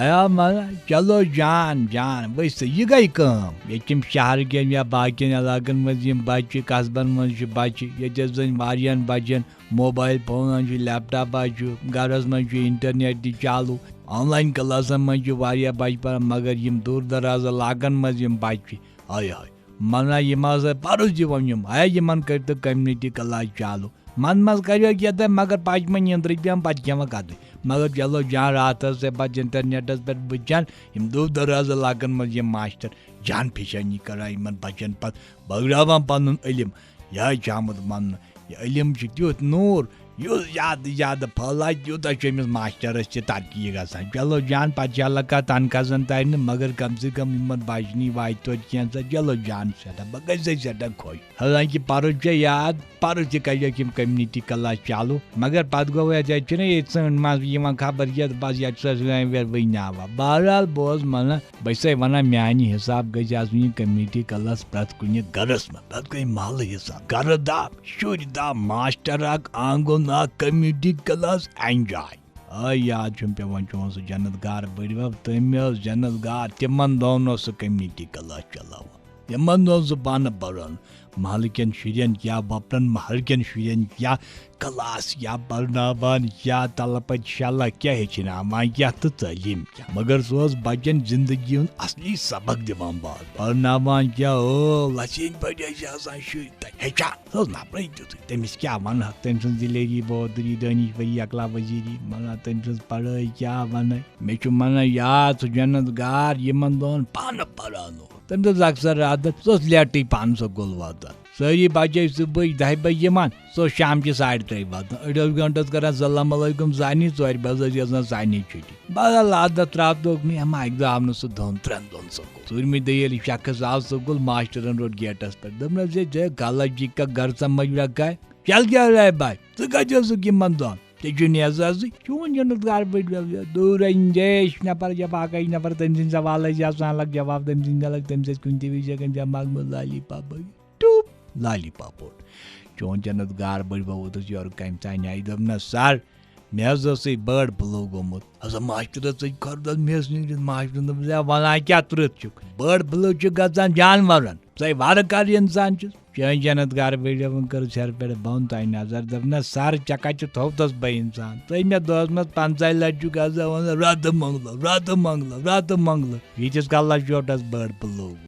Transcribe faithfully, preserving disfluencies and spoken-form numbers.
ایا مانا، چلو جان جان، وٕچھ سا، یہِ گٔے کٲم۔ ییٚتہِ چھِ یِم شہرٕ کٮ۪ن یا باقین علاقن منٛز یِم بچہِ، قصبن منٛز چھِ بچہِ، ییٚتہِ ٲسۍ زَن واریاہن بچن موبایل فونن چھُ، لیپ ٹاپا چھُ، گرس منٛز چھُ انٹرنیٹ تہِ چالو، آن لاین کلاسن منٛز چھِ واریاہ بچہِ پران، مگر یِم دوٗر دراز علاقن منٛز یِم بچہِ چھِ، ہاے ہاے، مانا یِم ہسا پرُس دِوان یِم، ہے یِمن کٔرۍتو کمیونٹی کلاس چالو۔ منٛز منٛز کریو کینٛہہ تہٕ مگر پچہِ مےٚ نیٚنٛدرٕے پیٚوان پتہٕ کھٮ۪وان کتٕے۔ مگر چلو جان، راتس تہٕ پتہٕ انٹرنیٹس پٮ۪ٹھ وٕچھان، یِم دوٗر دراز علاقن منٛز یِم ماشٹر جان فِشانی کران یِمن بچن پتہٕ بٲگراوان پنُن علم۔ یہِ حظ چھُ آمُت وننہٕ، یہِ علم چھُ تیُتھ نوٗر، یُس زیادٕ زیادٕ پھٔہلایہِ، تیوٗتاہ چھُ أمِس ماشٹرس تہِ ترقی گژھان۔ چلو جان، پتہٕ چھِ اللہ کانٛہہ تنخواہ زن ترِ نہٕ، مگر کم سے کم یِمن بچنٕے واتہِ توتہِ کینٛژھا۔ چلو جان، سٮ۪ٹھاہ، بہٕ گژھٕ سٮ۪ٹھاہ خۄش۔ حالانکہ پرُس چھےٚ یاد، پرُس تہِ کریکھ یِم کمیونٹی کلاس چالو، مگر پتہٕ گوٚو یتہِ، یتہِ چھُنہ ییٚتہِ ژھٕنٛڈ منٛز یِوان خبر کیٛاہ، بس یتہِ چھُ اَسہِ وۄنۍ وۄنۍ ناوا۔ بہرحال بوز منا، بہٕ چھسے ونان، میانہِ حساب گژھِ آسُن یہِ کمیونٹی کلاس پرٛٮ۪تھ کُنہِ گرس منٛز، پتہٕ گٔے محلہٕ حساب، گرٕ دہ، شُرۍ دہ، ماشٹر اکھ، آنگُن اکھ، کمیونٹی کلاس، انجوے۔ آ، یاد چھُم پٮ۪وان چون سُہ جنت گار بٔڈۍ بب، تٔمۍ اوس جنت گار، تِمن دۄہن اوس سُہ کمیونٹی کلاس چلاوان۔ تِمن دۄہن سُہ پانہٕ پران۔ محلہٕ کٮ۪ن شُرٮ۪ن کیٛاہ وۄپرن، محلہٕ کٮ۪ن شُرٮ۪ن کیٛاہ کلاس، کیٛاہ پرناوان، کیٛاہ تلہٕ پتہٕ شلہ، کیٛاہ ہیٚچھناوان، کیٛاہ تہٕ تعلیٖم کیٛاہ۔ مگر سُہ اوس بچن زندگی ہُنٛد اصلی سبق دِوان باز۔ پرناوان کیٛاہ، او، لژھِ ہٕنٛدۍ پٲٹھۍ ٲسۍ آسان شُرۍ تتہِ ہیٚچھان۔ سُہ اوس نفرٕے تیُتھُے۔ تٔمِس کیٛاہ ونہکھ، تٔمۍ سٕنٛز دلیری بہادری، دٲنِش وری، اخلاق وزیری، ونان تٔمۍ سٕنٛز پڑھٲے کیٛاہ ونَے۔ مےٚ چھُ ونان یاد سُہ جنت گار یِمن دۄہن پانہٕ پران اوس۔ تٔمۍ دوٚپ اکثر راتس، سُہ اوس لیٹٕے پہن سکوٗل واتان۔ سٲری بچے صبحٕچ دہہِ بجہِ یِوان، سُہ اوس شامچہِ ساڑِ ترٛیہِ واتان۔ أڑۍ ٲسۍ گنٹس کران سلام علیکم سارنٕے، ژورِ بجہِ ٲسۍ گژھان سارنٕے چھُٹی۔ بہرحال عادت راتُک، مےٚ ما اکہِ دۄہ آو نہٕ سُہ دۄن ترٛٮ۪ن دۄہن سکوٗل۔ ژوٗرمہِ دۄہ ییٚلہِ شخص آو سکوٗل، ماشٹرن روٚٹ گیٹس پٮ۪ٹھ۔ دوٚپنس، "ہے، ژےٚ غلط یہِ کتھ گرٕ سمجھ مےٚ کتھ؟ چل کیا رہا ہے بھائی؟ ژٕ کتہِ اوسُکھ یِمن دۄہن؟ ژےٚ چھُے نہٕ احساسٕے؟" چون جنت گار بٔڈۍ بب، دوٗر اندیش نفر، جب آکاش نفر، تٔمۍ سٕنٛدۍ سوال ٲسۍ آسان الگ، جواب تٔمۍ سٕنٛدۍ الگ، تٔمۍ سۭتۍ کُنہِ تہِ وِزِ ہٮ۪کان دٮ۪ماغ منٛز لالی پاپ بٔرِتھ۔ ٹوپ، لالی پاپ اوٚٹ۔ چون جنت گار بٔڈۍ بب ووتُس یورٕ کمہِ تانۍ آیہِ، دوٚپنس، "سر، مےٚ حظ اوسُے بٲڈ فلو گوٚمُت۔" ہسا ماشٹرس ژٔج کھۄر دۄد، مےٚ ٲس نیٖرِتھ۔ ماشٹرن دوٚپُس، "ہے، ونان کیٛاہ ترٕٛتھ چھُکھ؟ بٲڈ فلو چھُ گژھان جانورن، ژَے وارٕ کر انسان چھُس؟" چٲنۍ جنت گار بٔڈۍ ببن کٔر سرٕ پٮ۪ٹھ بۄن تام نظر، دوٚپنس، "سر، ژےٚ کتہِ تھوٚوتھس بہٕ انسان؟ ژَے مےٚ دۄہس منٛز پنٛژاہ لٹہِ چھُکھ آسان ونان، 'راتہٕ منٛگلو، راتہٕ منٛگلو، راتہٕ منٛگلو.'" ییٖتِس کالس چھُ اوٚٹس بٲڈ فلو گوٚمُت۔